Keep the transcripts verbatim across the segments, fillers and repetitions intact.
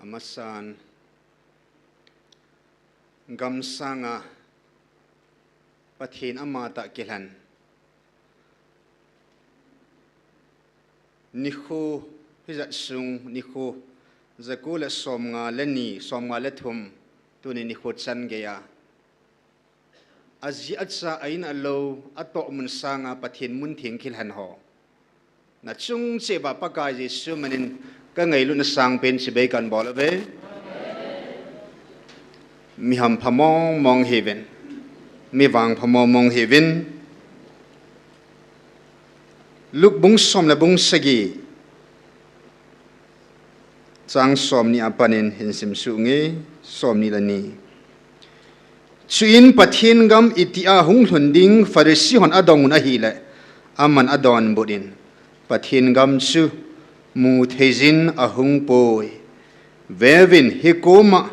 Masan, gamsanga Pathen amatah kilhen. Nikho, hijat sung nikho, jako le somnga le ni, somnga le thum, tuni nikho chan geiya. Ajeh acha a in alou, atoh mun sanga Pathen mun theng kilhen ho. Nachung cheh uva Pakai Jesu minin kangailutna sangpen chibai kahin bol uve. Mi hampha mong mong hiuvin. Mi vangpha mong mong hiuvin. Luke bung som le bung sagi. Chang somni apanin hin simsuh inge, somni le ni. Chuin Pathen gam itia hunglhun ding Pharisee hon adong un ahile, aman adonbut in, Pathen gam chu mutheijin ahung poi. Veuvin, hikoma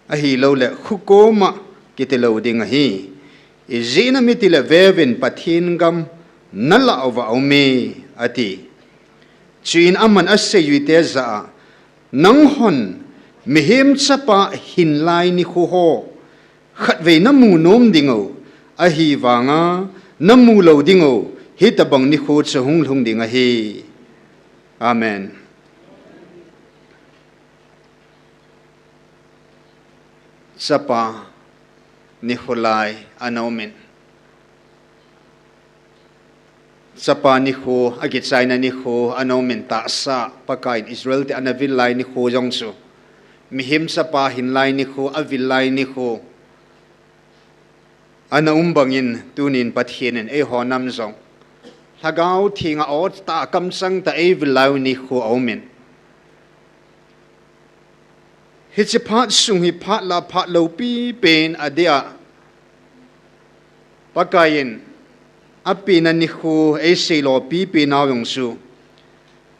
ahilouleh khukoma kitilou ding ahi. Ijeh inem itile veuvin, Pathen gam nalah uva aume, ati. Chuin aman aseiyuite jah a, nanghon Mihem Chapa hinlai nikho ho khatvei namu nom dingu, ahivanga namu lou dingu, hitobang nikho chu hunglhung ding ahi. Amen. Chapa nikho lai ana umin. Chapa nikho, akichaina nikho ana umin, tahsa Pakaiyin Israel te ana vil lai nikho jong chu. Mihem Chapa hinlai nikho, avil lai nikho ana um bangin tunin Pathen in eiho nam jong Lhagao Thenga aw tah a kamchang tah a eivil lai u nikho aumin. Hiche phat sung hi phat la phat loupi pen adeh a, Pakaiyin apenna nikho eisei lopi pen nau jong chu,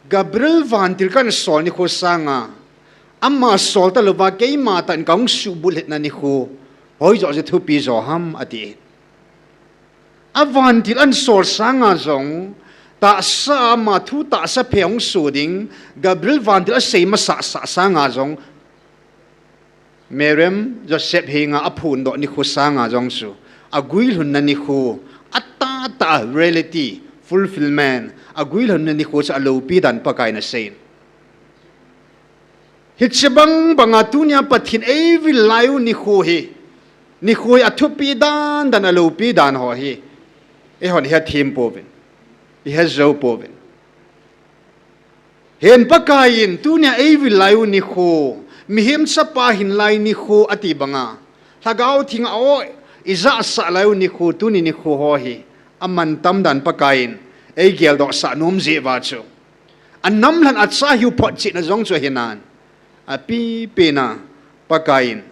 Gabriel vantil kahin sol nikho sanga, ama sol talouva keima tah in kahung subulhitna nikho, hoijoh chu thupi jo ham, ati. A vantil ahin sol sanga jong, tahsa ama thu tahsa phe hung soh ding, Gabriel vantil asei masah sah sanga jong, Mariam Joseph henga aphondoh nikho sanga jong chu, aguilhunna nikho, atah tah a reality, fulfillment, aguilhunna nikho chu aloupi dan Pakaiyin aseiyin. Hiche bang banga tunia Pathen eivil lai u nikho hi, nikho hi athupi dan dan, aloupi dan ho hi, eihon ihethem pouvin, ihet jou pouvin. Hin Pakaiyin tunia eivil lai u nikho, Mihem Chapa hinlai nikho ati banga, Lhagao Thenga aw ijahsah lai u nikho, tuni nikho ho hi, amantam dan Pakaiyin eigeldoh sah nom jeh uva chu, anam lhan acha hiu photchetna jong chu ahinan, apipen a Pakaiyin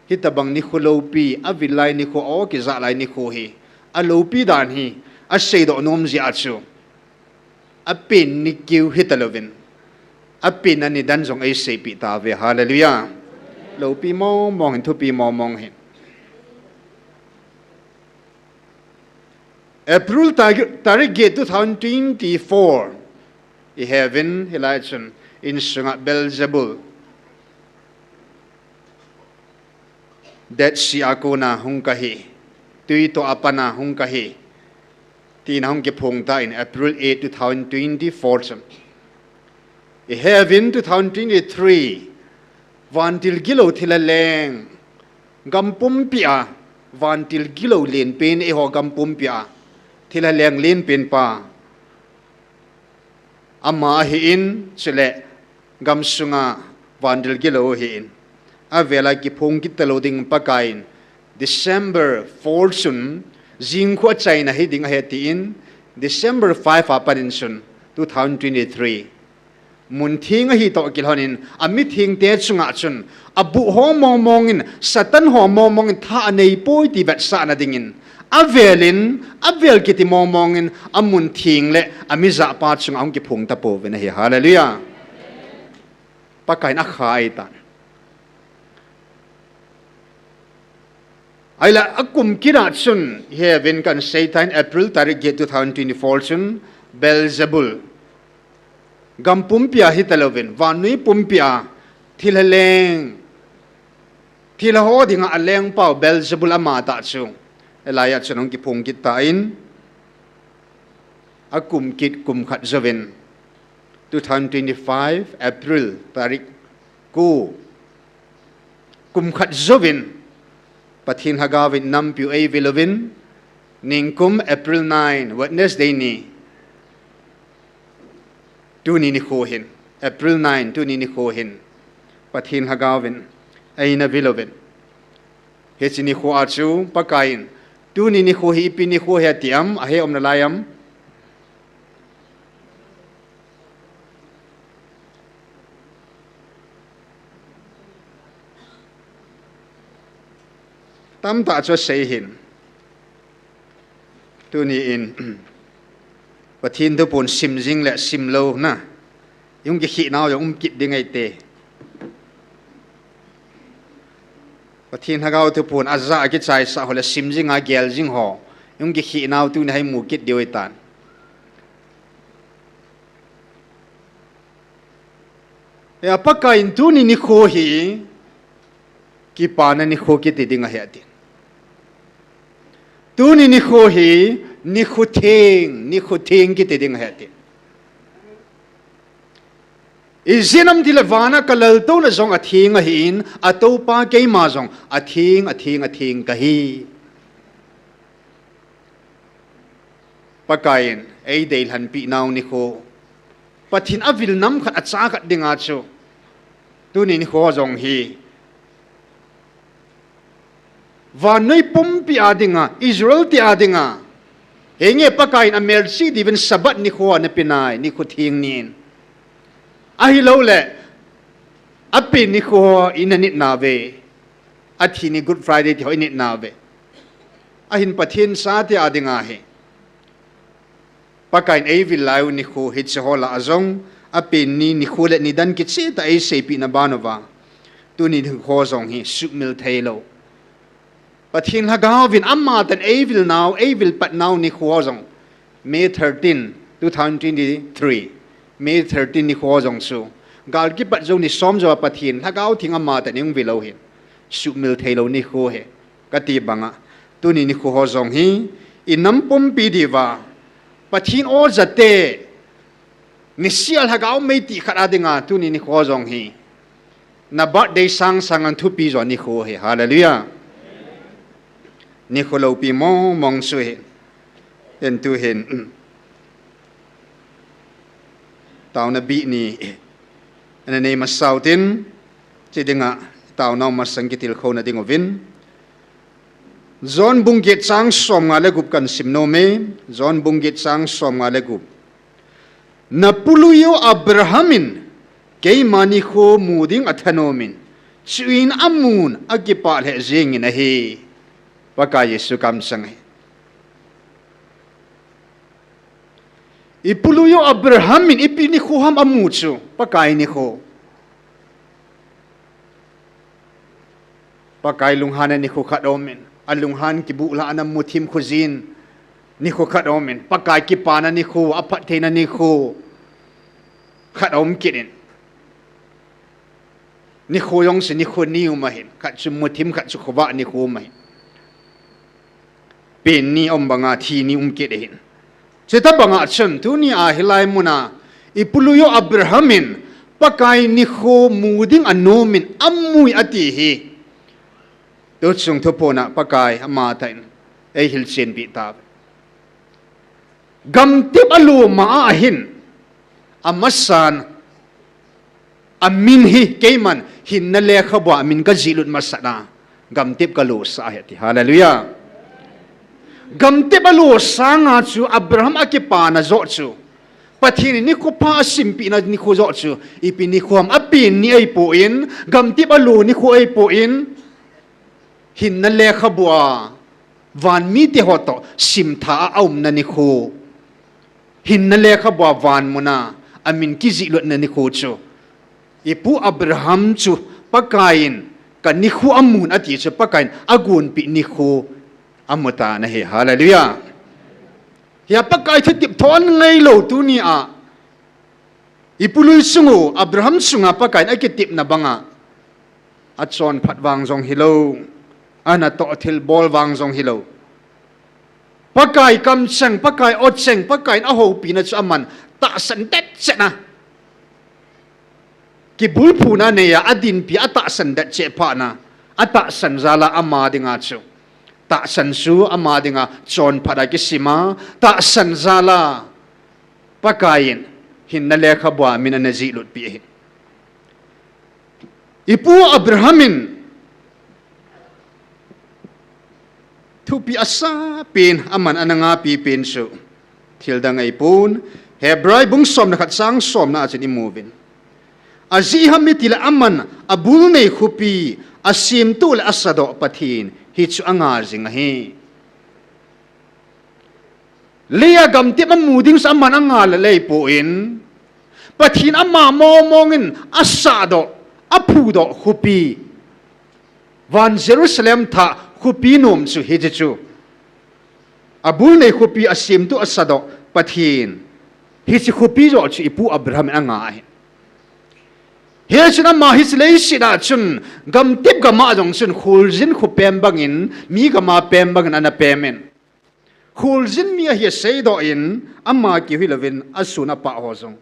hitobang nikho loupi, avil lai nikho, aw kijah lai nikho hi, aloupi dan hi aseidoh nom jeh a chu, apen nikho hitalouvin, apenna nidan jong eiseipeh tauve. Hallelujah. Loupi mong mong hin, thupi mong mong hin. April tarik, tarik get two thousand twenty-four. Iheuvin, hilai chun insunga Beelzebul, Dead Sea a kona hung kahi, tui toh a pana hung kahi, tina hung kiphong tan April eight, two thousand twenty-four chun. Iheuvin two thousand twenty-three, vantil gilou thilha leng, gam pumpia vantil gilou lenpen, eiho gam pumpia thilha leng lenpen pa ama ahin, chule gamsunga vantil gilou ahin, avela kiphong kit talou ding Pakaiyin December four chun jingkhu achaina hiding ahi tin, December five a panin chun two thousand twenty-three mun theng ahi toh kilhonin, amithengte chunga chun abuh ho mong mongin, Satan ho mong mongin tha aneipoi ti vetsahna dingin, avelin, avel kiti mong mongin, amun theng le amijahpa chunga hung kiphong tapouvin ahi. Hallelujah. Pakaiyin akha ahitan. Ahile akum kit a chun, iheuvin kahin seitan, April tarik get two thousand twenty-four chun, Beelzebul, gam pumpia hitalouvin, vannoi pumpia Thilha leng, thilha ho dinga alengpau Beelzebul amatah chu, hilaiya chun ahung kiphong kit tan, akum kit kum khat jouvin, two thousand twenty-five April tarik ko, kum khat jouvin, Pathen Lhagaovin inampiu eivil uvin, ningkum April nine, Wednesday ni, tuni nikho hin, April nine, tuni nikho hin, Pathen Lhagaovin eina vil uvin. Hiche nikho a chu Pakaiyin, tuni nikho hi ipi nikho ham ati am, ahe um nalai am? Tamtah chu asei hin. Tuni in, Pathen thuphon simjing le simlouna, ihung kikheh nau jong um kit ding ahi te. Pathen Lhagao thuphon ajah a kichaisah ho le simjing a geljing ho, ihung kikheh nau tuni hin imu kit diu ahitan. Hia Pakaiyin tuni nikho hi, kipana nikho kiti ding ahi atin. Tuni nikho hi, nikho theng, nikho theng kiti ding ahi atin. Ijeh inem itile vana kalaltouna jong atheng ahin, atoupa keima jong atheng, atheng, atheng kahi. Pakaiyin eideilhenpeh nau nikho, Pathen avil nam khat acha khat dinga chu, tuni nikho jong hi, vannoi pumpi a dinga, Israel te a dinga, henge Pakaiyin amelchih diuvin Sabbath nikho anapeh nai, nikho theng nin. Ahilouleh, apen nikho inanit nauve, athi ni Good Friday ti ho init nauve. Ahin Pathen chate a dinga hi, Pakaiyin eivil laiu nikho hiche ho lah a jong, apen ni nikho le nidan kichehtah eiseipeh na banuva, tuni nikho jong hi suhmil theilou, Pathen Lhagaovin amatah in eivil nau, eivil pat nau nikho jong, May thirteen, two thousand twenty-three, May thirteen nikho jong chu, gal kipat jou ni som jou a Pathen Lhagao theng amatah in ihung vil u hin, suhmil theilou nikho ahi, kati banga, tuni nikho jong hi, inam pumpi diuva, Pathen ojate, nisea Lhagao mei ti khat a dinga, tuni nikho jong hi, na birthday sang sanga thupi jo nikho ahi, hallelujah. Nikho loupi mong mong chu ahi. Hin tuhin, taona bih ni, ana nei masa utin, chidinga, taonau masang kitilkhouna ding uvin. John bung get chang somnga le gup kahin sim nome, John bung get chang somnga le gup. Napului u Abraham in keima nikho mu ding athanomin, chuin amun akipah lheh jengin ahi. Pakai Jesu kamchang ahi. Ipului u Abraham in ipi nikho ham amu chu, Pakai nikho. Pakai lunghanna nikho khat aumin, alunghan kibuhlhahna muthim khojin nikho khat aumin, Pakai kipana nikho, aphattheina nikho khat aum kit in. Nikho jong chu nikho ni um ahin, khat chu muthim, khat chu khovah nikho um ahin. Pen ni um banga thi ni um kit ahin. Chuti banga chun tunia hilai muna ipului u Abraham in Pakai nikho mu ding anomin amui ati hi. Tuchung thuphona Pakai amatah in eihilchenpeh tauve. Gamtep alo ma a ahin, amasan amin hi keiman hinna lekhabua amin kajihlut masat a, gamtep kalosah ahi ati. Hallelujah. Gamtep alo sanga chu Abraham akipana joh chu, Pathen in nikho pha asimpehna nikho joh chu, ipi nikho ham apen ni ahipoi, gamtep alo nikho ahipoi, hinna lekhabua vanmite ho toh simtha a aumna nikho, hinna lekhabua vanmuna amin kijihlutna nikho chu, ipu Abraham chu Pakaiyin kanikho amun ati chu Pakaiyin agonpeh nikho amutan ahi. Hallelujah. Hia Pakai thutep thon ngailou tunia Ipului sung u Abraham sunga Pakaiyin akitepna banga, achonphat vang jong hilou, anatoh thilbol vang jong hilou, Pakai kamcheng, Pakai ocheng, Pakaiyin ahoupina chu aman tahsan det chet na. Kibulphuna anei a, adinpi a tahsan det cheh phat na, atahsan jal a ama dinga chu, tahsan chu ama dinga chonphat a kisima, tahsan jal a Pakaiyin hinna lekhabua min ana jihlutpi ahi. Ipu Abraham in thupi asapen aman ana ngapi pen chu thildang ahipon, Hebrai bung somna khat chang somna a chun imuvin. Ajeh ham itile aman abul nei khopi asemtoh le asadoh Pathen hichu anga jing ahi. Leiya gamtep amu ding chu aman anga le lei pon, Pathen ama mongmong in asahdoh, aphudoh khopi, van Jerusalem thah khopi nom chu hiche chu, abul nei khopi asemtoh asadoh Pathen, hiche khopi joh chu ipu Abraham in anga ahi. Hichun ama hiche leiset a chun gamtep gam a jong chun kholjin khopem bangin, mi gam a pem bangin ana pem in, kholjin mi ahi aseidoh in, ama keu hilouvin asun apah ho jong,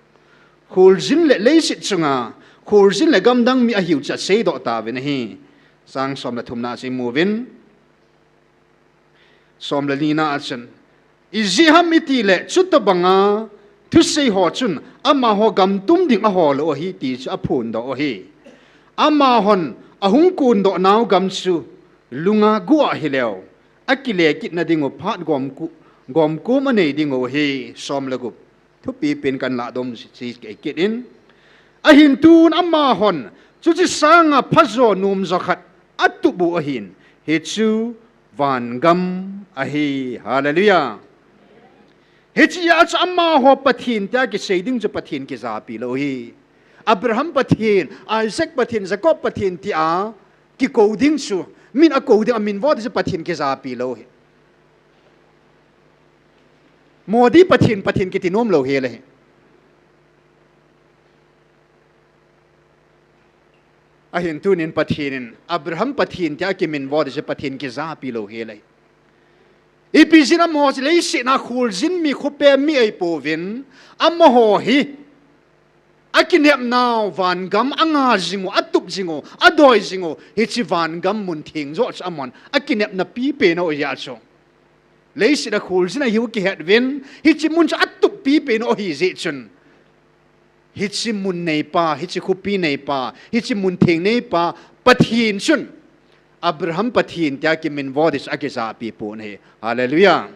kholjin le leiset chunga kholjin le gamdang mi ahiu chu aseidoh tauvin ahi. Chang somle thumna a chun imuvin, somle lina a chun, ijeh ham itile chutobanga thusei ho chun amaho gamtum ding aholou ahi ti chu aphondoh u ahi. Amahon ahung kondoh nau gam chu lunga gu ahileu, akile kitna dingu phat gomku-, gomkom anei dingu ahi. Somle gup. Thupi pen kanlah dom si, si kei kit in. Ahin tun amahon chuche sanga phajo nomjo khat atup u ahin, hichu vangam ahi. Hallelujah. Hichea chu amaho Pathen tia kisei ding chu Pathen kijapi lou ahi. Abraham Pathen, Isaac Pathen, Jacob Pathen tia kikou ding chu, min akou ding, amin vo ding chu Pathen kijapi lou ahi. Modi Pathen, Pathen kiti nom lou hel ahi. Ahin tunin Pathen in Abraham Pathen tia kimin vo ding chu Pathen kijapi lou hel ahi. Ipi jeh inem hiche leiset a kholjin mi, khopem mi ahipouvin, amaho hi akinepnau vangam anga jingu, atup jingu, adoi jingu, hiche vangam mun theng joh chu amahon akinepna pipen u ahijeh chun, leiset a kholjin ahiu kihet uvin, hiche mun chu atup pipen u ahijeh chun, hiche mun neipa, hiche khopi neipa, hiche mun theng neipa Pathen chun Abraham Pathen tia kimin vo ding chu akijapi pon ahi. Hallelujah.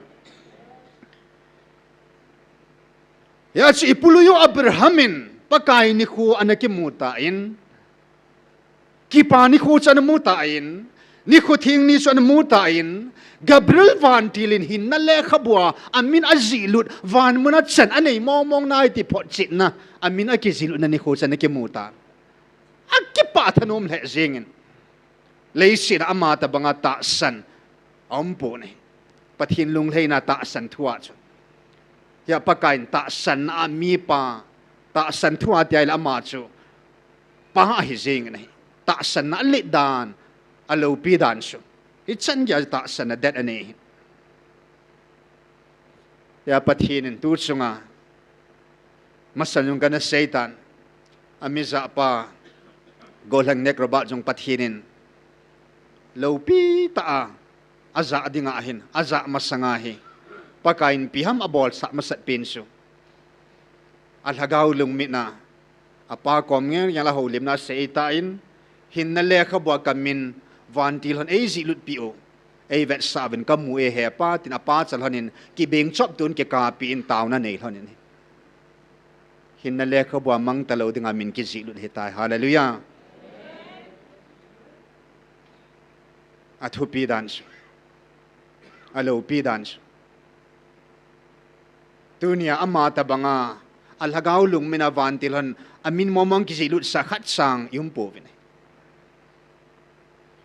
Hiche ipului u Abraham in Pakai nikho ana kimu tan, kipa nikho chu ana mu tan, nikho theng ni chu ana mu tan, Gabriel vantil in hinna lekhabua amin ajihlut, van muna chan anei mongmong nai ti photchetna amin akijihlutna nikho chu ana kimu tan, akipah thanom lheh jengin, leiset a ama tobanga tahsan aumpon ahi. Pathen lunglhaina tahsan thua chu, hia Pakaiyin tahsanna a mipa, tahsan thua tia ahile ama chu pa ahi jengin ahi. Tahsanna alet dan, aloupi dan chu, hichan geiya tahsanna det anei ahi. Hia Pathen in tu chunga, masang jong kana seitan, amijahpa Gollhang Neck Robert jong Pathen in loupi tah a ajah dinga hin, ajah masanga hi Pakaiyin ipi ham abolsah masat pen chu, alhagao lungmitna, apa kom ngelngel a houlimna asei tan, hinna lekhabua kamin vantil hon eijihlutpi u, eivetsah uvin kamu e hepa, tin apa chal honin kibeng chop tun kikapi in taona nei lhonin, hinna lekhabua mang talou dinga min kijihlut ahitai. Hallelujah. Athupi dan chu, aloupi dan chu, tunia ama tobanga alhagao lungmitna vantil hon amin mongmong kijihlutsah khat chang iumpouvin ahi.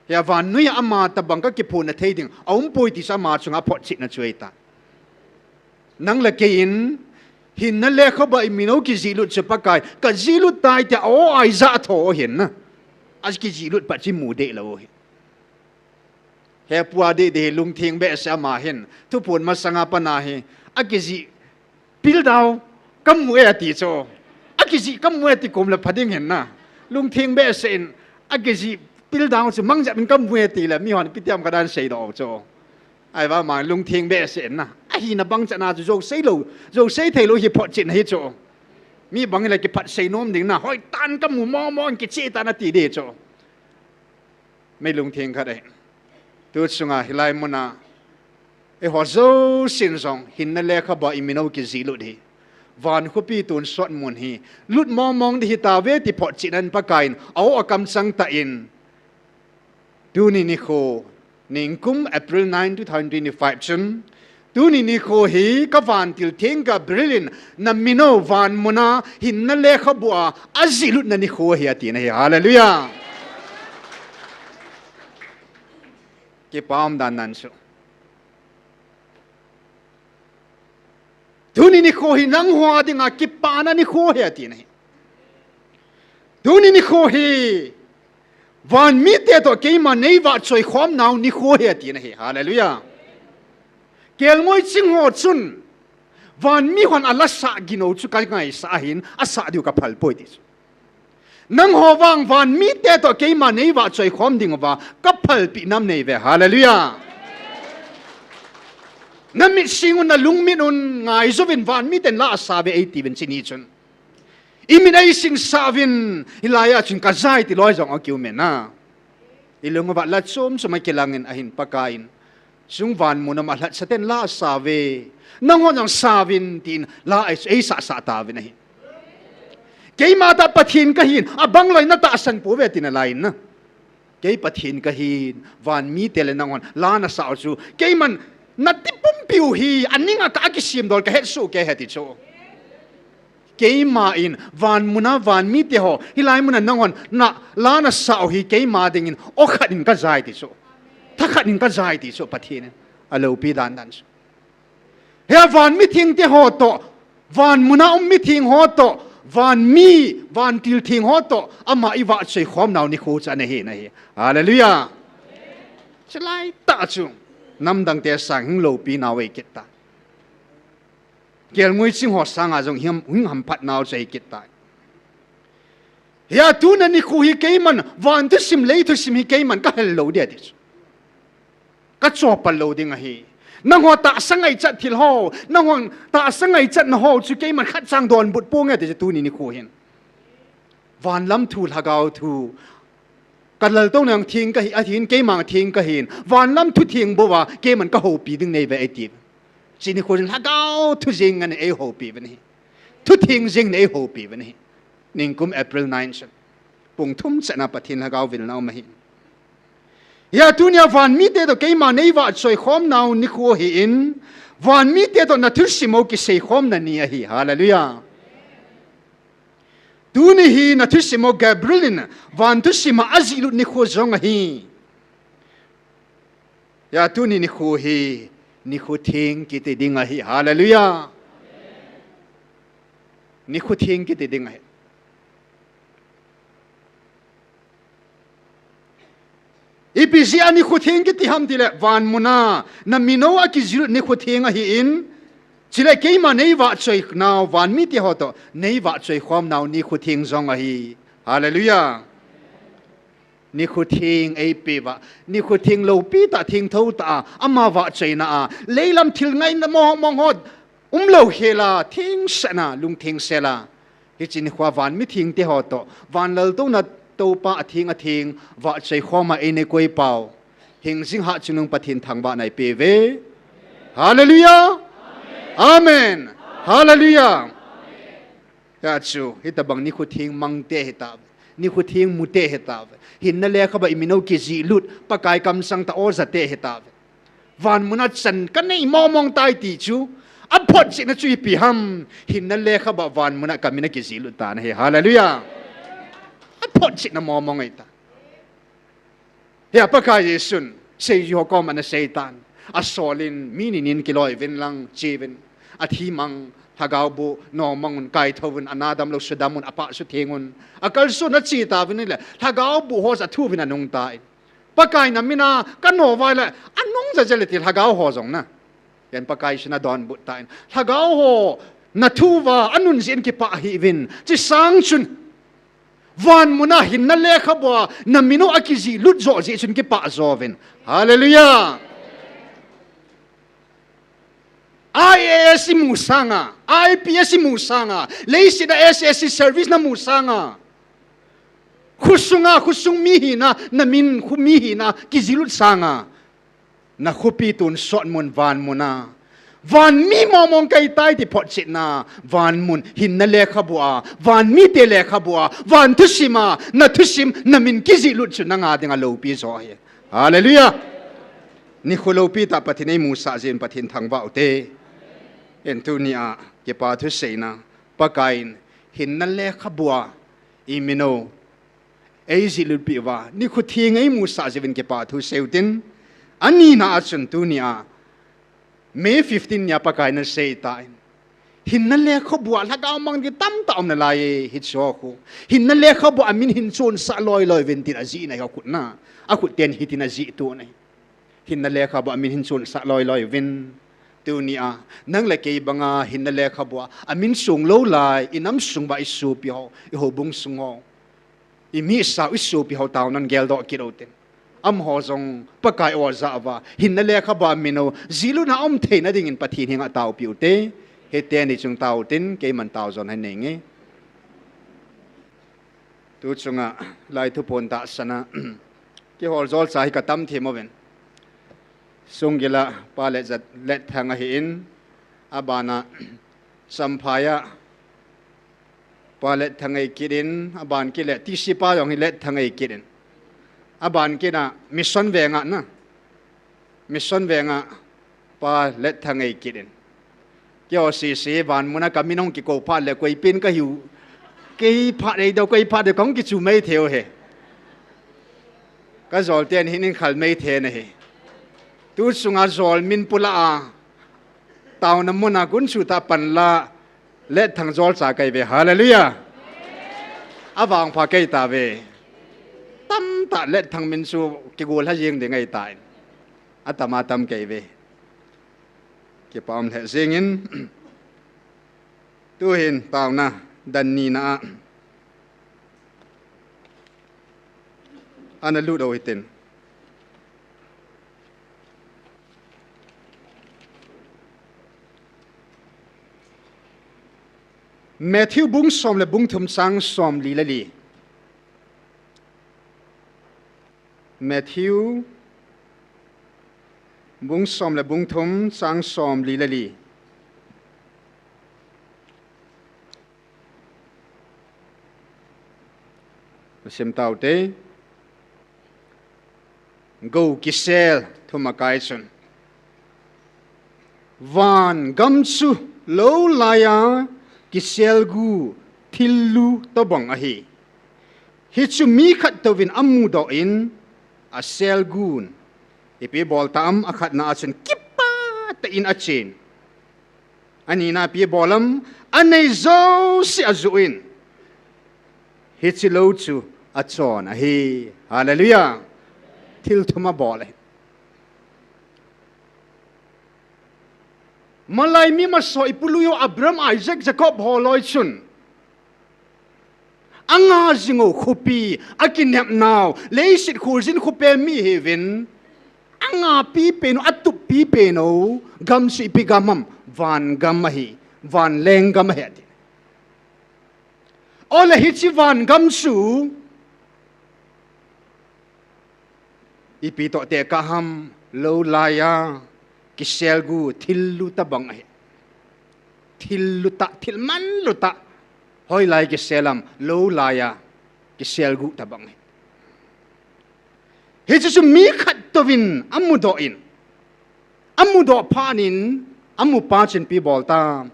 Hia vannoiya ama tobang kakiphonna thei ding aumpoi ti chu ama chunga aphotchetna chu ahitai. Nang le keiin Hinna lekhabu a imin u kijihlut chu Pakai, kajihlut tai tia aw a ijah tho u ahin na. Akijihlut pat chu imu deh lou u ahi. Hepu a deh deh hi lungtheng behseh ama hin. Thuphon masanga pat a hi. Akijih pildau kamu e ati chu. Akijih kamu e ati kom le pha ding ahin na. Lungtheng behseh in akijih pildau chu mangjep in kamu e ati le mihon ipi ti ham kadan seidoh u chu. Ahivang ama lungtheng behseh in na. Ahina bang chan a chu jou sei lou, jou sei thei lou hi photchetna hi chu. Mi bang hile kiphatsei nom ding na. Hoitan kamu mong mong kiche tan ati ding chu. Mei lungtheng khat ahi. Tu chunga hilai mun a eiho jousen jong hinna lekhabu a imin u kijihlut hi, van khopi tonsot mun hi lut mong mong ding hitauve ti photchetna in Pakai in aw a kamchang tah in, tuni nikho, nikum April nine, two thousand twenty-five chun, tuni nikho hi ka vantil theng Gabriel in na min u van mun a hinna lekhabu a ajihlutna nikho ahi atina ahi. Hallelujah. Kipa um dan dan chu. Tuni nikho hi nangho a dinga kipana nikho ahi atina ahi. Tuni nikho hi van mite toh keima neivahchoi khom nau nikho ahi atina ahi. Hallelujah. Kelngoi ching ho chun van mi hon alasah ginou chu kangaisah ahin, asah diu kaphal poi ti chu. Nangho vang van mite toh keima neivahchoi khom ding uva kaphalpeh nam neive. Hallelujah. Namit sing un, nalungmit un, ngaijouvin, van miten la asauve eitiuvin chuni chun. Imit eisingsah uvin, hilai a chun kajai ti loi jong akium e na. Ilung uva la chom chom akilangin ahin Pakai in, chung van mun a um alhatsah ten la asauve. Nangho jong sauvin tin la ei, eisah sah tauvin ahi. Keima tah Pathen kahin, abang loi natahsan pouve tina lai in na. Kei Pathen kahin, van mite le nanghon la nasah u chu, keiman nati pumpi u hi, aning a ka akisemdol kahetsoh kei ahi ti chu. Keima in van mun a van mite ho, hilai mun a nanghon na la nasah u hi keima dingin aw khat in kajai ti chu. Tha khat in kajai ti chu Pathen in. Aloupi dan dan chu. Hia van mithengte ho toh, van mun a um mitheng ho toh, van mi, vantil theng ho toh, ama ivahchoi khom nau nikho chu ana hi na ahi. Hallelujah. Chulai tah chu, namdangte sang hing loupi nau ahi kit tai. Kelngoi ching ho sanga jong hing, hing hamphat nau chu ahi kit tai. Hia tuna nikho hi keiman, van thusim, lei thusim hi keiman kahel lou dia ti chu. Kachohpal lou ding ahi. Nangho tahsa ngaichat thil ho, nangho tahsa ngaichatna ho chu keiman khatcha donbut ponge ti chu tuni nikho hin. Van lam thu, lhagao thu. Ka laltouna jong theng kahi, ahin keima jong theng kahin. Van lam thu theng bou a, keiman kahoupi ding neive eiti. Chuni nikho hin lhagao thu jeng in eihoupi uvin ahi. Thu theng jeng in eihoupi uvin ahi. Nikum April nine chun. Pung thum chan a Pathen lhagao vilna um ahi. Hia tunia van mite toh keima neivahchoi khom nau nikho ahin, van mite toh nathusim u kisei khomna ni ahi. Hallelujah. Tuni hi nathusim u Gabriel in van thusim a ajihlut nikho jong ahi. Hia tuni nikho hi nikho theng kiti ding ahi. Hallelujah. Nikho theng kiti ding ahi. Ipi jeh a nikho theng kiti ham tile, van mun a namin u akijihlut nikho theng ahin, chule keima neivahchoi nau, van mite ho toh neivahchoi khom nau nikho theng jong ahi. Hallelujah. Nikho theng eipeuva, nikho theng loupi tah, thengtho tah a, ama vahchoina a, leilam thil ngaina mong mong ho umlou khel a, thengsel a, lungthengsel a, hiche nikho a van mithengte ho toh, van laltouna Toupa atheng atheng vahchoi khom a eina koipau, hingjing hatchungnung Pathen thangvahna eipeuve. Hallelujah. Amen. Hallelujah. Hia chu, hitobang nikho theng mangte hitauve. Nikho theng mute hitauve. Hinna lekhabu a imin u kijihlut, Pakai kamchang tah a jate hitauve. Van mun a chan kanei mong mong tai ti chu, aphotchetna chu ipi ham, hinna lekhabu a van mun a kamin akijihlut tan ahi. Hallelujah. Aphotchetna mong mong ahitai. Hia Pakai Jesun, seijui ho koma ana seitan. Asolin, mi ni nin kiloi uvin lang, cheuvin. Athi mang, lhagao bu, nom mang un, kai tho un, ana dam lou, sudam un, apa sutheng un. Akalson a chi ta vin le, lhagao bu ho ja thu vin anung ta in. Pakai na mina, ka no vai le, anung ja ja le ti lhagao ho jong na. Ken Pakai sin adonbut ta in. Lhagao ho, na thu va, anun jin kipah hi vin. Chi sang chun. Van muna hinna lekhabua, na min u akiji lut jo ji chun kipah jo vin. Hallelujah. I A S i mu sanga, I P S i mu sanga, leiset a S S C service na mu sanga. Khusunga, khusung mi hina, na min khu mi hina, kiji lut sanga. Na khupi tun sot mun van muna. Van mi momong kai tai ti photchetna. Van mun hinna lekhabua. Van mite lekhabua. Van thusima. Na thusim, na min kiji lut chu na nga dinga loupi jo hi. Hallelujah. Ni khu loupi ta Pathen ei musah jin Pathen thangvah u te. En tuni a, kipa thu seina. Pakai in, hinna lekhabua. I min u. Ei ji lut pi va. Ni khu theng ei musah jin kipa thu seu tin. Anina a chun tuni a. May fifteen nia Pakai na sei ta in. Hinna lekhabua lhagao mang di tamta um na lai e, hi cho khu. Hinna lekhabua amin hin chun sa loi loi vin tin aji na hi khut na. Akhut ten hi tin aji tu na hi. Hinna lekhabua amin hin chun sa loi loi vin. Tuni a, nang le kei banga hinna lekhabua amin sung lou lai, i nam sung ba i supi ho, i ho bung sung ho. I mi sau i supi ho tau nan gel do kit o tin. Am ho jong Pakai o ja va. Hinna lekhabua min u. Ji lut na um thei na dingin Pathen hinga tau piu te. He te ni chung tau tin. Kei man tau jon hai nei nge. Tu chunga lai thu pon ta sana. Ki hol jol cha hi ka tam thi mo ven. Sung gila pa le jat let thang a hi in. Abana Champhai a. Pa let thang ei kit in, aban kit le, T C pa jong hi let thang ei kit in. Aban kit a, mission venga na. Mission venga, pa let thang ei kit in. Kio si si, van muna ka min ong ki ko phat le, koi pin ka hiu. Kei phat ei do, koi phat de kong ki chu mei theo he. Ka jol ten hin in khal mei the na he. Tu sunga jol min pula a. Tau na muna kun chu ta pan la. Let thang jol cha kai ve. Hallelujah. Avang pha kai ta ve. Tam ta let thang min chu kigol ha jing ding ai ta in. Atam atam kai ve. Kipa um le jing in. Tu hin tau na dan ni na. Ana lut o hitin. Matthew bung som le bung thum chang som li le li. Matthew bung som le bung thum chang som li le li. Sim tau te. Go kisel thum a kai chun. Van gam chu lo laiya kisel gu thil lu tobang ahi. Hichu mi khat tovin amu doh in asel gun. Ipi bol tam a khatna a chun kipa ta in achen. Anina pi bolam, anei jouse ajuh in. Hichi lo chu achon ahi. Hallelujah. Thil thum abol ahi. Malai mi maso i pului ho Abraham, Isaac, Jacob ho loi chun. Anga jing u khopi, akinep nau, leiset kholjin khopi mi hiuvin. Anga pi pen u, atup pi pen u, gam chu ipi gam ham, van gam ahi, van leng gam ahi ati. Ole hichi van gam chu, ipi toh tekah ham lo laiya, kisel gu thil lu tabang ahi. Thil lu tah, thil man lu tah. Hoilai kisel ham lo laiya, kisel gu tabang ahi. Hichu chu mi khat tovin amu doh in. Amu doh phat in, amu phat chun ipi bol tam.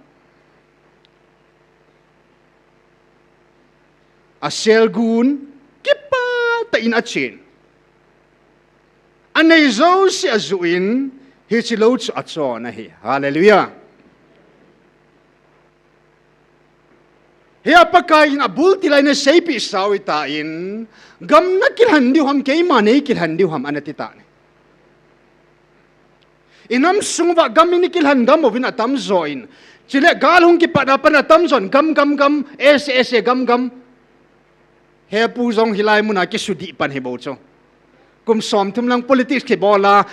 Asel gun, kipa ta in achen. Anei jouse ajuh in, hichi lo chu achon ahi. Hallelujah. Hia Pakai in abul til a ana seipeh sau ahitan, gam nakilhen diu ham, keima neikilhen diu ham, ana ti tan ahi. Inam sung uva gam in ikilhen gam uvin atamjo in. Chule gal hung kipat a pat atamjon gam, gam, gam, ese, ese, gam, gam. Hepu jong hilai muna kisudih pan hi bou chu. Kum somthum lang politics kibol a,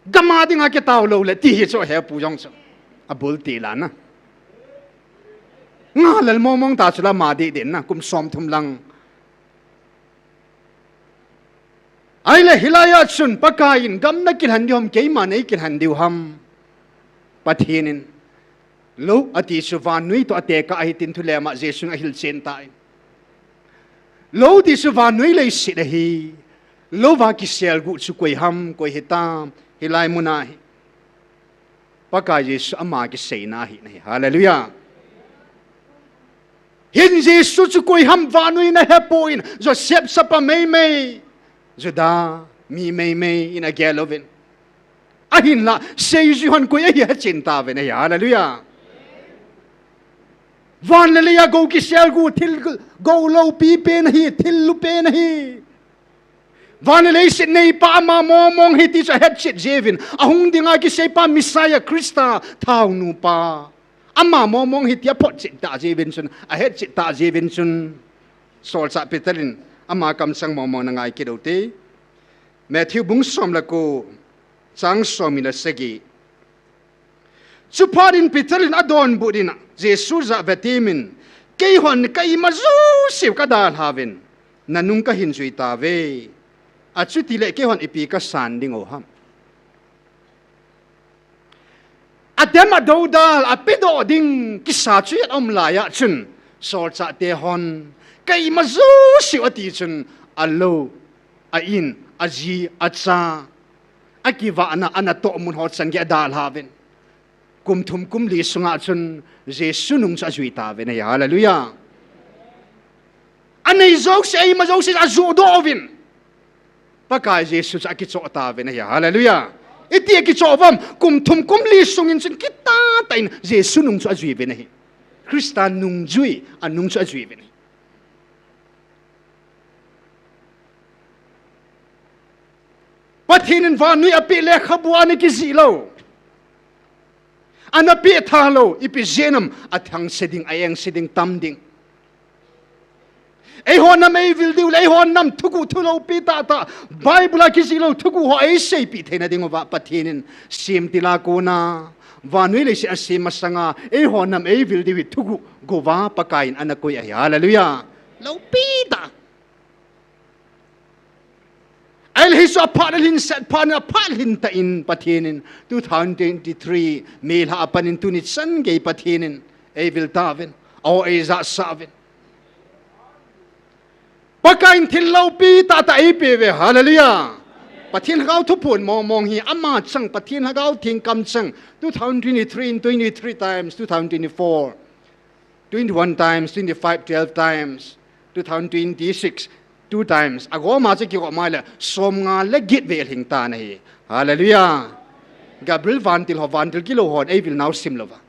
gam a dinga kitao lou le ti hi chu hepu jong chu. Abul til a na. Ngalel mong mong ta chu la ma di din na, kum somthum lang. Ahile hilai a chun Pakai in gam nakilhen diu ham, keima neikilhen diu ham. Pathen in, lou ati chu vannoi toh atekah ahi tin thulem a Jesun ahilchen tan. Lou ti chu vannoi leiset ahi. Lou va kiselguh chu koi ham, koi hitam, hilai muna hi. Pakai Jesu ama kiseina ahi na hi. Hallelujah. Hin Jesu chu koi ham vannoi in ahepon, Joseph chapa meimei, Juda mi meimei in agel uvin. Ahinla, seijui hon koi ahi ahechen tauvin ahi. Hallelujah. Van le lei a gou kiselguh thil gou loupi pen ahi, thil lu pen ahi. Van le leiset neipa ama mong mong ahi ti chu ahetchet jiuvin. Ahung dinga kiseipa Messiah Christa thaonu pa. Ama mong mong ahi ti aphotchet ta jiuvin chun, ahetchet ta jiuvin chun. Solchah Peter in ama kamchang mong mong na ngai kit u hite. Matthew bung som le ko, chang som ni le sagi. Chuphat in Peter in adonbut in Jesu jah vetemin, keihon ka ima jouseu kadalhauvin, nanung kahin jui tauve. Achuti le keihon ipi kasan ding u ham. Adem adoudal, apedoh ding kisa chu aum lai a chun, solchahte hon, ka ima jouseu ati chun, alou, a-in, aji, acha, akivahna, anatoh mun ho chan gei adalhauvin. Kum thum kum li sunga chun, Jesu nung chu ajui tauvin ahi, hallelujah. Anei jouse, a ima jouse, ajoh doh uvin. Pakai Jesu chu akichoh tauvin ahi. Hallelujah. Iti akichoh uvam, kum thum kum li sungin chun kitah tah in Jesu nung chu ajuiuvin ahi. Christa nungjui, anung chu ajuiuvin ahi. Pathen in vannoi apeh lekhabu a ana kijih lou. Ana peh tha lou, ipi jeh ham, athangse ding, a-engse ding, tam ding. Eiho nam eivil diu le, eiho nam thuguh thu loupi tahtah, Bible a kijih lou thuguh ho eiseipeh theina diuva, Pathen in semtil a kona, vannoi leiset asem masanga, eiho nam eivil diu hi thuguh gouva, Pakai in ana koi ahi. Hallelujah. Loupi tah. Ahile hichu aphat lhin set phat in aphat lhin tah in Pathen in two thousand twenty-three May lha a pat in tuni chan gei Pathen in eivil tauvin, aho eijahsah uvin. Pakai in thil loupi tahtah eipeuve, hallelujah. Pathen Lhagao thuphon mong mong hi ama chang, Pathen Lhagao Theng kamchang, two thousand twenty-three in twenty-three times, two thousand twenty-four. Twenty-one times, twenty-five, twelve times, two thousand twenty-six, two times. Agoma chu kigom a le, somnga le get vei alhing tan ahi. Hallelujah. Gabriel vantil ho, vantil kilou hon, eivil nau sim louva.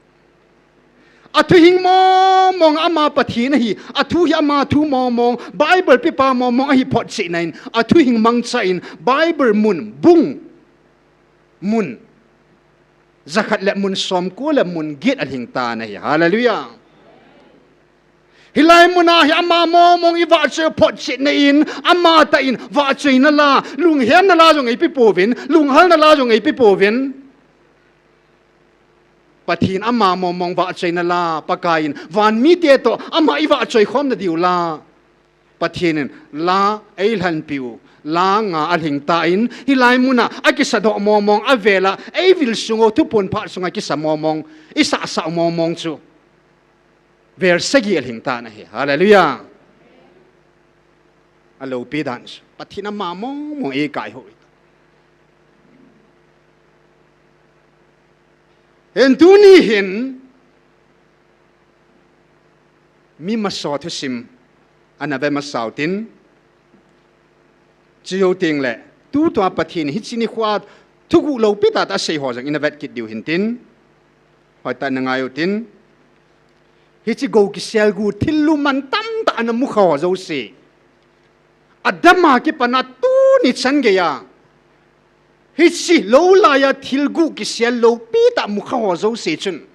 Athu hing mong mong ama Pathen ahi, athu hi ama thu mong mong, Bible pepa mong mong ahi photchetna in, athu hing mangcha in, Bible mun, bung, mun. Jakhat le mun somko le mun get alhing tan ahi. Hallelujah. Hilai muna hi ama mong mong ivahchoi photchetna in, ama tah in vahchoina la, lunghemna la jong eipe pouvin, lunghalna la jong eipe pouvin. Pathen ama mong mong vahchoina la, Pakai in, van mite toh, ama ivahchoi khomna diu la. Pathen in la eilhenpiu, la nga alhing tan, hilai muna akisadoh mong mong, avela eivil sung u thuphon phat sunga kisa mong mong, isahsah mong mong chu. Vel sagi alhing tan ahi. Hallelujah. Aloupi dan chu. Pathen ama mong mong eikai hou. Hin tuni hin, mi masa thusim ana ve masau tin, chujou teng le, tutua Pathen hiche nikhoa thuguh loupi tahtah asei ho jong ina vet kit diu hin tin, hoitah in na ngai u tin, Hiche gou kisel gu thil lum mantam tah ana mukha ho jouse, Adam a kipana tuni chan geiya hiche lou laiya thil gu kisel loupi tah mukha ho jouse chun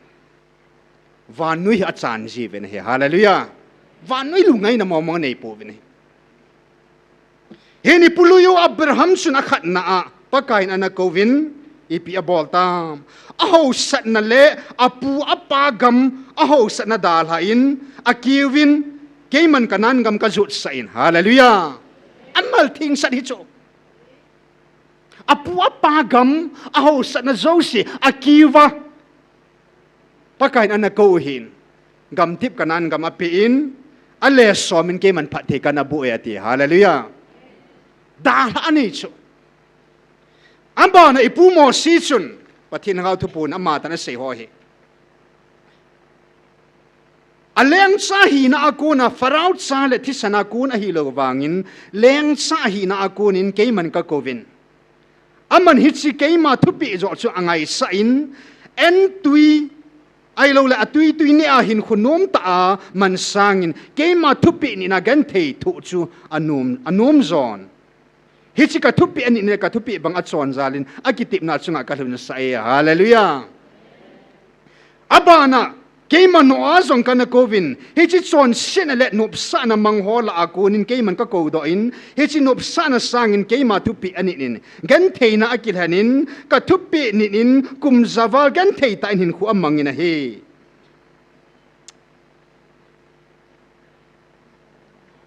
vannoi hi achan jiuvin ahi. Hallelujah. Vannoi lungngaina mong mong anei pouvin ahi. Hin ipu lui u Abraham chun akhatna a Pakaiyin ana kouvin, ipi abol tam? Ahaosatna le apu apa gam ahaosatna dalhan, akiuvin, keiman Canaan gam kajotsah in. Hallelujah. Amal thingsat hichu. Apu apa gam ahaosatna jouse akiuva Pakaiyin ana kou hin, gamtip Canaan gam apen, ale somin keiman phatthei kana boh e ati. Hallelujah. Dalha anei chu. Abana ipu Mosi chun, Pathen lhagao thuphon amatah in asei ho hi, alengcha hina a kona, Pharaoh cha le thisan a kon ahilou vangin, lengcha hina a konin keiman kakouvin, aman hiche keima thupeh joh chu angaisah in, entui ahiloule atui tui neh a hinkho nomtah a man sangin, keima thupeh nina genthei thoh chu anom, anom jon. Hiche kathupeh anitna le kathupeh bang achon jalin akitepna chunga kalhunsah e. Hallelujah. Abana, keima noa jong kana kouvin, hiche chonsetna le nopsahna mang ho lah a konin keiman kakoudoh in, hiche nopsahna sangin keima thupeh anitnin, gentheina akilhenin, kathupeh nitnin, kum javal genthei tah in hinkho amangin ahi.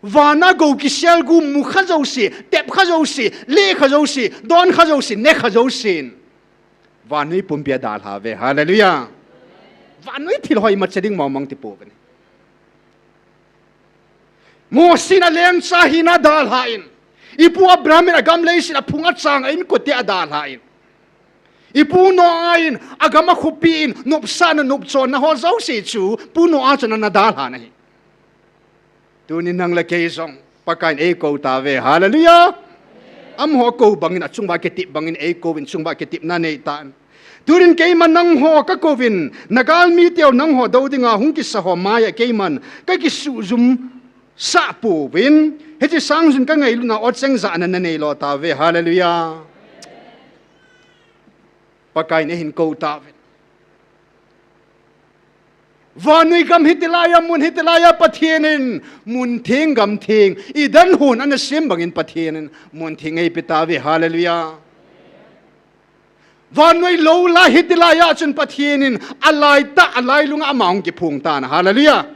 Vana gou kisel gu mukha jouse, tepkha jouse, lekha jouse, donkha jouse, nekha jousen vannoi pumpi adalhauve. Hallelujah. Vannoi thil ho imacha ding mong mong ti pouvin ahi. Mosin alengcha hina adalhan, ipu Abraham in agam leiset aphung achang a inkote adalhan, ipu Noah in agam akhopi in nopsahna nopchonna ho jouse chu pu Noah chun ana dalhan ahi. Tunin nang le kei jong Pakaiyin eikou tauve. Hallelujah. Amaho akou bangin achunguva kitep bangin eikouvin chunguva kitepna neitan. Tunin keiman nangho kakouvin, nagalmi teu nangho dou dinga hung kisa ho maiya keiman kakisuhjum sah pouvin, hiche sangjun kangailutna o cheng jahna nanei lo tauve. Hallelujah. Pakaiyin eihin kou tauvin. Vannoi gam hitilaiya mun, hitilaiya Pathen in mun theng gam theng, Eden hon ana sem bangin Pathen in mun theng eipe tauve. Hallelujah. Vannoi lou lai hitilaiya chun Pathen in alaitah, alailunga ama hung kiphong tan. Hallelujah.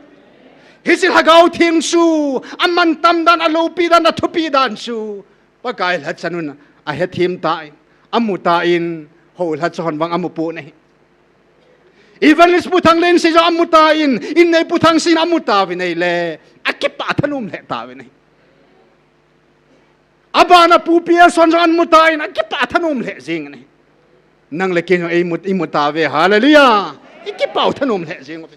Hiche lhagao theng chu amantam dan, aloupi dan, athupi dan chu Pakai lhacha nun ahethem tan, amu tan, hou lhacha hon vang amu pon ahi. Evangelist Pu Thanglen sei jong amu tan, innei Pu Thangsen amu tauvin ahile, akipah thanom lheh tauvin ahi. Abana Pu Pearson jong amu tan, akipah thanom lheh jengin ahi. Nang le kei jong eimu, imu tauve. Hallelujah. Ikipah thanom lheh jeng uve.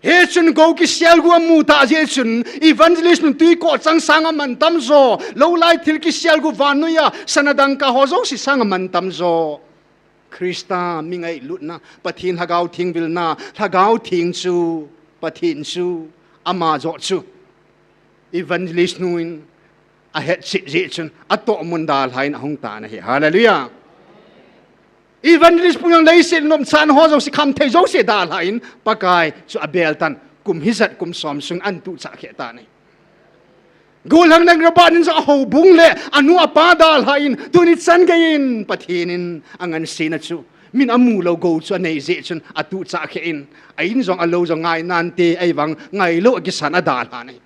Hichun gou kisel gu amu tah jeh chun, evangelist nun tui koh chang sanga mantam jo, lou lai thil kisel gu vannoiya sana dangka ho jouse sanga mantam jo, Christa mi ngailutna, Pathen lhagao theng vilna, lhagao theng chu, Pathen chu, ama joh chu evangelist nun ahetchet jeh chun atohmun dalhan ahung tan ahi. Hallelujah. Evangelist pu jong leiset nopsahna ho jouse, khamthei jouse dalhan Pakai chu abel tan, kum hijat kum som sung ahin tuchah kheh tan ahi. Gollhang Robert in jong ahoubung le anu apa dalhan tuni chan geiyin Pathen in angansena chu min amu lou gou chu anei jeh chun atuchah kheh in, a in jong alou jong ngai nante, ahivang ngailou akisan adalhan ahi.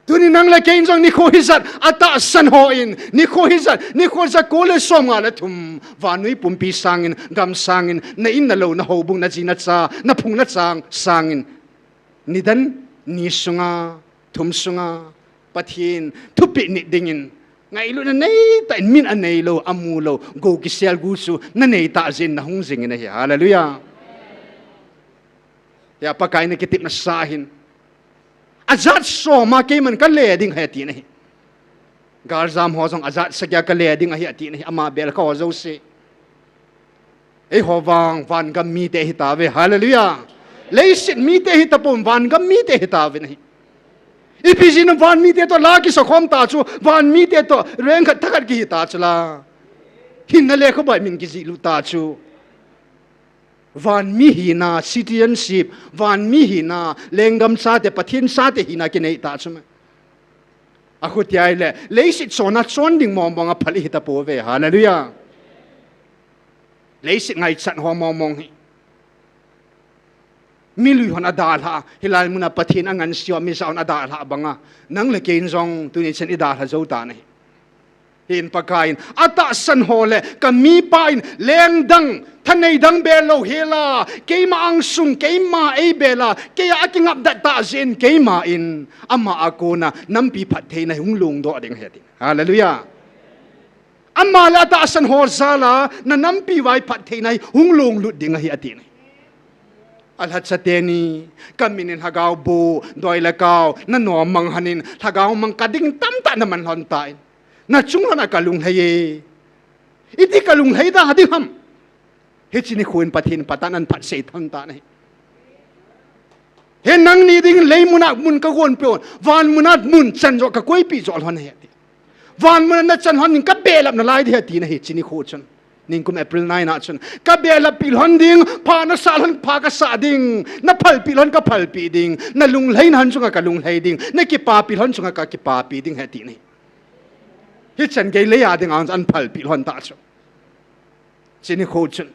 Tuni nang le kei in jong nikho hijat atahsan hon, nikho hijat, nikho jako le somnga le thum, vannoi pumpi sangin, gam sangin, na in, na lou, na houbung, na ji, na cha, na phung, na chang sangin, nidan ni sunga, thum sunga, Pathen thupeh nit dingin ngailutna neitah in, min aneilou, amu lou gou kisel gu chu nanei tah jeh in nahung jingin ahi. Hallelujah. Hia Pakai in akitepna sa ahin, ajat soma keiman kale ding ahi atin ahi. Galjam ho jong ajat sagia kale ding ahi atin ahi, ama belkha ho jouse. Eiho vang vangam mite hitauve. Hallelujah. Leiset mite hitapon, vangam mite hitauve nahi. Ipi jeh inem, van mite toh la kisakhom ta chu, van mite toh lengkhat thakhat kihi ta chu la. Hinna lekhabua min kijihlut ta chu. Van mi hina, citizenship, van mi hina, lenggam chate, Pathen chate hina kinei ta chu me. Akhutia ahile, leiset chonna chon ding mong mong a phal ihitapouve. Hallelujah. Leiset ngaichat ho mong mong hi. Milui hon adalhah, hilai muna Pathen angansea mijat hon adalhah banga, nang le kei in jong tuni chan idalha jou tan ahi. Hin Pakaiyin, atahsan ho le kamipa in lengdang, thanei dang bel lou hela, keima angsung, keima eibel a, kei a akingapdat tah jeh in keima in, ama a kona nampi phattheina hung longdoh ding ahi ati. Hallelujah. Ama le atahsan ho jal a, na nampi vai phattheina hi hung longlut ding ahi ati nahi. Alhacha teni, kamin in lhagao bu, doi le kao, nanom mang hon in, lhagao mang kading tamtah naman lhon tan. Nachung lhon a kalunglhai e. Iti kalunglhai da ding ham. Hiche nikho in Pathen patan aphatsei thon tan ahi. He nangni ding lei muna mun kagonpeh u, van muna mun chan joh kakoipeh joh lhon ahi ati. Van muna nachan lhon ding kabelap nalai ding ahi ati nahi hiche nikho chun. Nikum April nine a chun. Kabelap peh lhon ding, pha nasah lhon pha kasah ding, naphalpeh lhon kaphalpeh ding, nalunglhaina lhon chunga kalunglhai ding, nakipapi lhon chunga kakipapi ding ahi ati nahi. Hichan gei lei a ding ang aphalpeh lhon ta chu. Hiche nikho chun.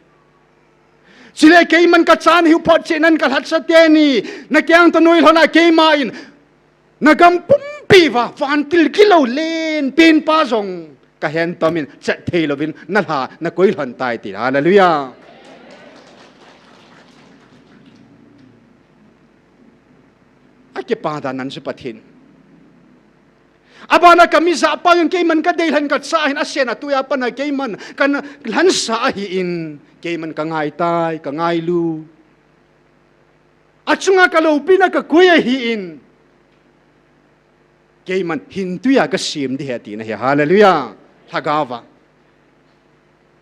Chule keiman kachan hiu phot cheh nan kalhacha teni, nakeng toh noi lhon a keima in, nagam pumpi uva, vantil gilou len, penpa jong, kahen tom in, chat thei louvin, nalha, nakoi lhon tai ti. Hallelujah. Akipa dan nan chu Pathen. Abana kamijat pa jong keiman kadei lhon kachah hin asen atui a pat a keiman kalhansa ahin keiman kangai tai, kangailu. Achunga kaloupina kakoi ahin keiman hintui a kasem ding ahi ati nahi. Hallelujah. Lhagao va.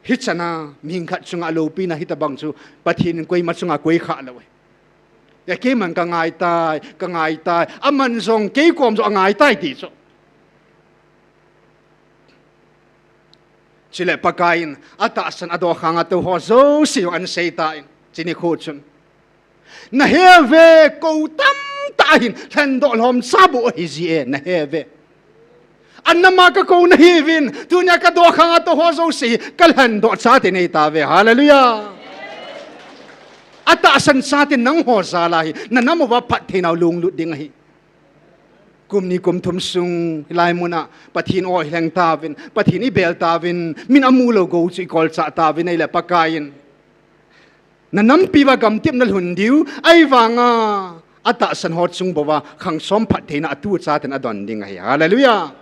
Hichan a, mihing khat chunga loupina hitobang chu, Pathen in koima chunga koikhah lou e. Keiman kangai tai, kangai tai, aman jong kei kom joh angai tai ti chu. Chule Pakaiyin, atahsan adokhang a tou ho jouse jong ahin sei tan, hiche nikho chun. Nahe uve, kou tamtah ahin, lhendoh lhomcha bou ahi jie, nahe uve. Anama kakou nahiuvin, tunia kadokhang a tou ho jouse hi, kalhendoh chate neitauve, hallelujah. Atahsan chate nangho jal a hi, nanam uva phattheinau lunglut ding ahi. Kum ni kum thum sung, hilai muna, Pathen o ilheng tauvin, Pathen ibel tauvin, min amulou gou chu ikolchah tauvin ahile Pakaiyin. Nanampi uva gamtep nalhun diu, ahivanga, atahsan ho chung bouva, khangsom phattheina atuchaten adon ding ahi. Hallelujah.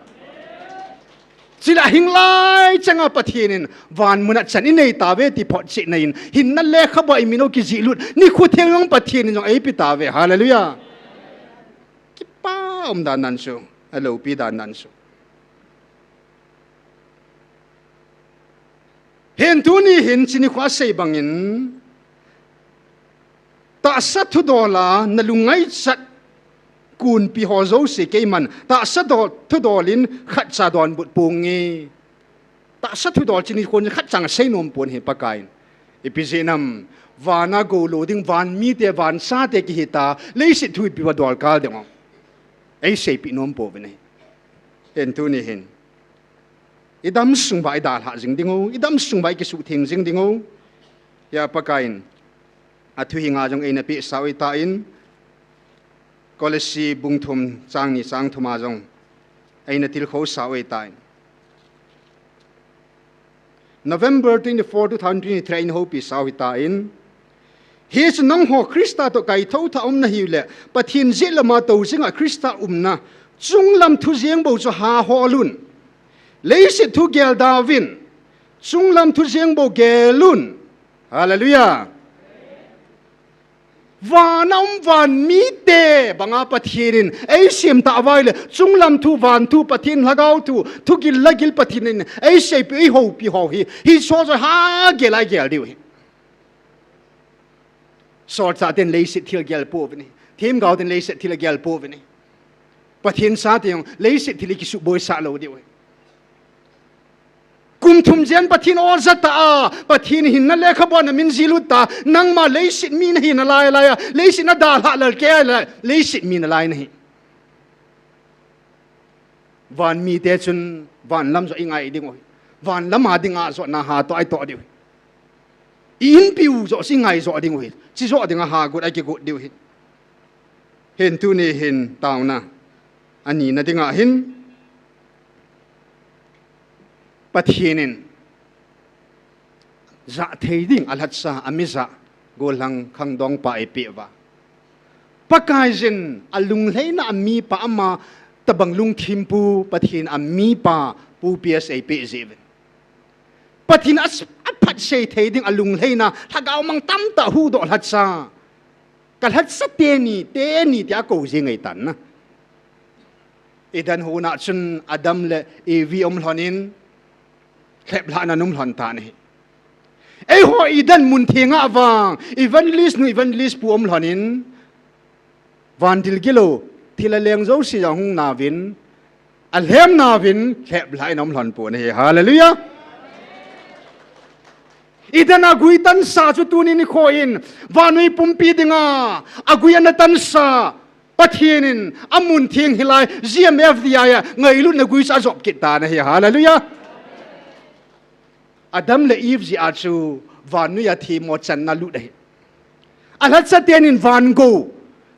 Chule ahing lai changa Pathen in, van muna chan inei tauve ti photchetna in, hinna lekhabua imin u kijihlut, nikho theng jong Pathen in jong eipe tauve. Hallelujah. Kipa umdan nan chu, aloupi dan nan chu. Hin tuni hin hiche nikho asei bangin, tahsa thudol a nalungngaichat kunpi ho jouse keiman, tahsa dol, thudol in khatcha donbut ponge. Tahsa thudol hiche nikho khatcha asei nompon ahi Pakaiyin. Ipi jeh ham, vana goulou ding, van mite, van chate kihita, leiset thu ipi uva dolkal ding ham. Eiseipeh nompouvin ahi. Hin tuni hin. Idam sung uva idalhah jing diu, idam sung uva ikisuhtheng jing diu. Hia Pakaiyin. Athu hi nga jong eina pehsah u ahitan. Kolosse bung thum chang ni chang thum a jong eina tilkhousah u ahitan. November twenty-four, two thousand twenty-three a eina houpisah u ahitan. Hichu nangho Christa toh kaithou thah um nahiu le, Pathen jet lama tou jinga Christa umna, chunglam thu jeng bou chu haholun. Leiset thu geldauvin, chunglam thu jeng bou gelun. Hallelujah. Vana um van mite banga Pathen in eisem tah uva ahile, chunglam thu, van thu, Pathen lhagao thu, thugil lhagil Pathen in eiseipeh, eihoupi ho hi, hicheho jouse hagel a igel diu ahi. Solchah ten leiset thil gel pouvin ahi. Themgao ten leiset thil gel pouvin ahi. Pathen chate jong leiset thil kisuboi sah lou diu ahi. Kum thum jen Pathen o ja ta a, Pathen hinna lekhabua namin jilut ta, nangma leiset mi nahi nalai lai a, leiset nadalhah lal kei a, leiset mi nalai nahi. Van mite chun van lam joh i ngai ding u ahi. Van lam a dinga jotna ha toh ai toh diu ahi. I inpiu joh chu i ngai joh ding u ahi. Chi joh dinga ha gut a kigut diu ahi. Hin tuni hin taona. Ani na dinga hin. Pathen in. Jah thei ding a lhatsa a mi jah, gollhang khangdong pa eipeh uva. Pakaiyin a lunglhaina a mipa ama tabang lungthim pu Pathen a mipa pu P S eipeh jeh uvin. Pathen a, a phatsei thei ding a lunglhaina lhagao mang tamtah huhdoh lhatsa. Ka lhatsa teni, teni tia kou jing ngai tan na. Eden hon a chun Adam le Evi um lhon in, lheplhahna um lhon tan ahi. Eiho Eden mun theng a vang, evangelist nu evangelist pu um lhon in, vantil gilou, thil a leng jouse jong hung nauvin, a lhem nauvin, lheplhah in um lhon pon ahi. Hallelujah. Eden a gui tansa chu tuni nikho in, vannoi pumpi dinga, a gui ana tansa, Pathen in a mun theng hilai, G M F D I a, ngailutna gui chu a jop kit tan ahi. Hallelujah. Adam le Eve jeh a chu, vannoi a themmo channa lut ahi. A lhatsa teni in van gou,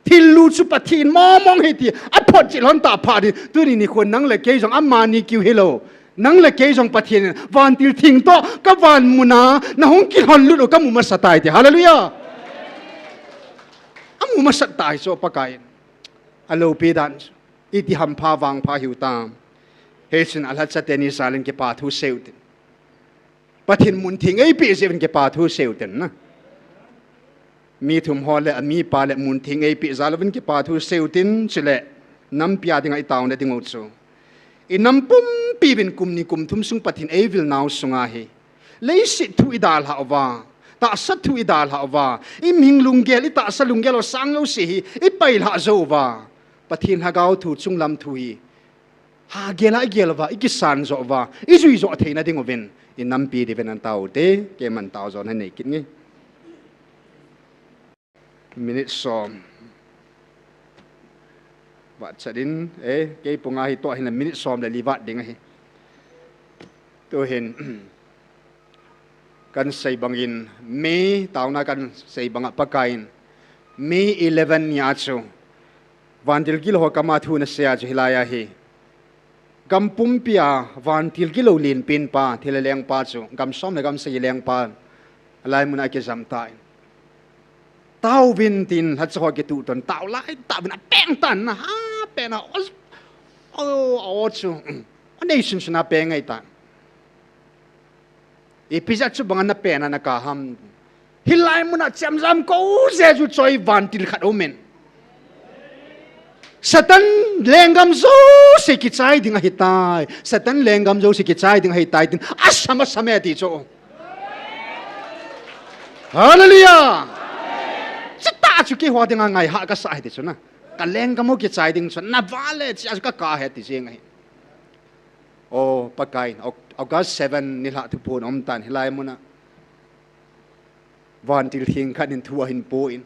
thil lu chu Pathen mong mong ahi ti, a photchet lhon tah phat in, tuni nikho nang le kei jong amani kiu hilou. Nang le kei jong Pathen in, vantil theng toh, ka van mun a, na hung kilhon lut u ka mu masa tai ti. Hallelujah. A mu masa tai chu Pakai in. A loupi dan chu. Iti hampha vangpha hiu tam. Hichun a lhatsa teni jal in kipa thu seiu tin. Pathen mun theng eipeh jeh uvin kipa thu seiu tin na. Mi thum ho le a mipa le mun theng eipeh jal uvin kipa thu seiu tin chule nampi a dinga i taona ding u chu. I nam pumpi uvin kum ni kum thum sung Pathen eivil nau sunga hi. Leiset thu i dalhah uva, tahsa thu i dalhah uva, i mihing lunggel, i tahsa lunggel u sang jouse hi, i pailhah jou uva. Pathen lhagao thu, chunglam thu hi. Ha gel a i gel uva, i kisan joh uva, i jui joh theina ding uvin, i nampi diuvin an tao te, keiman tao jo na nei kit nge. Minute som. Vat chat in, eh, kei punga hi toh hin minute som le li vat ding ahi. Tuhin, kan sei bangin, May, taona kan sei banga Pakai in, May eleven ni a chu, vantil gilou ho kama thu na sei a chu hilai ahi. Gam pumpi a vantil gilou lenpen pa, thil a leng pa chu, gam som le gam sagi leng pa, a lai mun a kijam tan. Tauvin tin lhatsa ho kituh ton, tao lai, tauvin a peng tan na, ha, peng a, o, o, o chu, o nei sun sun a peng ngai tan. Ipi jeh chu bang a na peng a na kap ham. Hilai mun a chemjam kou jeh chu choi vantil khat um in. Satan lenggam jouse kichai ding ahitai. Satan lenggam jouse kichai ding ahitai tin. Asam asam e ti chu. Hallelujah. Chutah chu keiho dinga ngai hah kasa ahi ti chu na. Ka lenggam u kichai ding chu. Na vale chu a chu ka kap ahi ti jeng ahi. O, Pakai in, Au-, August seven nilhah thuphon um tan hilai mun a. Vantil theng khat in thu ahin po in.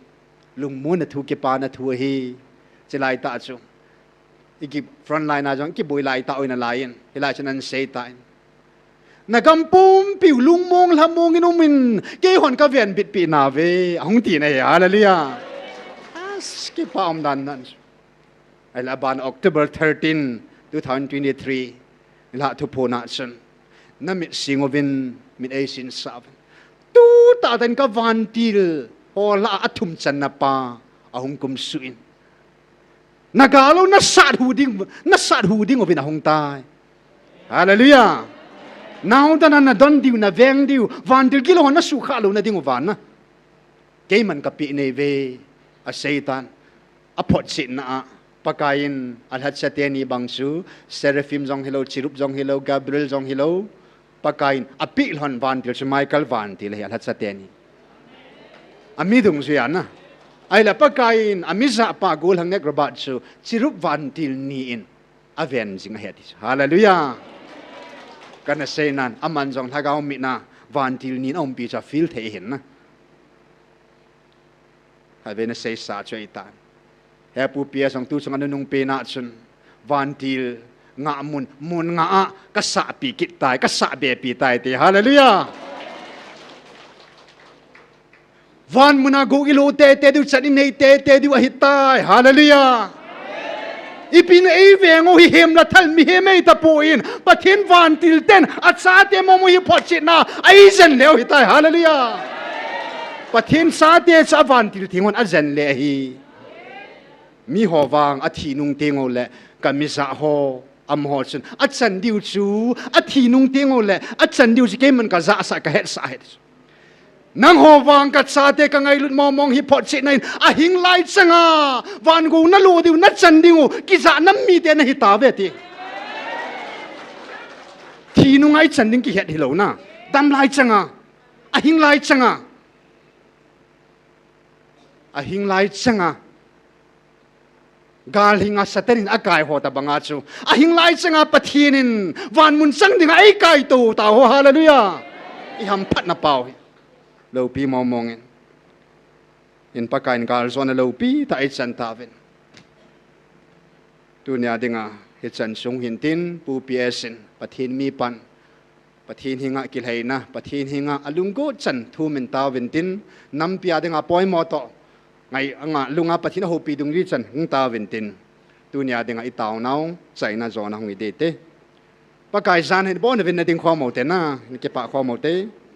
Lungmonna thu kipana thu ahi. Chilai tah chu. I ki front line a jong, i kiboi lai tah u in a lai in. Hilai chun an sei tan. Na gam pumpi u lungmong lhamong in um in. Keihon ka venbit pi nauve. Ahung ti na hi. Hallelujah. As kipa um dan nan. Ahile aban October thirteen, two thousand twenty-three, nilhah thuphon a chun. Na mit sing uvin, mit eisin sah uvin. Tutah tan ka vantil, ho lah a thum channa pa, ahung kumsuh in. Na galo, na sat hu ding, na sat hu ding uvin ahung tai. Hallelujah. Nau dan a na don diu, na veng diu, vantil gilou ho na suhkhah louna ding uva na. Keiman ka pe nei ve, a sei tan. A photchetna a, Pakai in a lhatsa teni bang chu, Seraphim jong hilou, Cherub jong hilou, Gabriel jong hilou, Pakai in a pe lhon vantil chu Michael vantil ahi a lhatsa teni. A mi dungjui a na. Ahile Pakaiyin amijahpa gollhang nek Robert chu chirup vantil ni in aven jing ahi ati chu. Hallelujah. Kana seinan, aman jong lhagao mitna vantil ni in aumpi chu afeel thei ahin na. Haive na seisa chu ahitan. He Pu P S jong tu chunga nunung pena chun, vantil ngah mun, mun ngah a kasahpi kit tai, kasahbepi tai ti. Hallelujah. Van muna gou ilo tete diu, chan inei tete diu ahitai. Hallelujah. Ipi na eiveng u hi hemla thal mihem eitapon, Pathen vantil ten achate momo hi photchetna a eijen leu hitai. Hallelujah. Pathen chate chu avantil thengun ajen le ahi. Miho vang athi nung tengule, kamijah ho, amaho chun achan diu chu, athi nung tengule achan diu chu keiman kajahsah, kahetsah ahi. Nangho vang kachate kangailut momong hi photchetna in, ahing lai changa van gou nalo diu, nachan dingu kijah nam mite nahitauve ti. Thi nunga ichan ding kihet hilou na, dam lai changa, ahing lai changa, ahing lai changa, gal hinga Satan in akaiho tabanga chu, ahing lai changa Pathen in vanmun chang dinga eikaito tauho. Hallelujah. Ihamphatna pau hi loupi momongin, in Pakaiyin galjona loupi tah eichan tauvin. Tunia dinga hichan chung hintin, Pu P S in Pathen mipan, Pathen henga kilheina, Pathen henga alunggot chan thumin tauvintin, nampia dinga poimo toh, ngai anga lunga Pathen ahoupi dungjuichan hung tauvintin, tunia dinga itaonau chaina jona hung hidite. Pakai jan hin abonchauvin nading khom ute na, nakipah khom ute.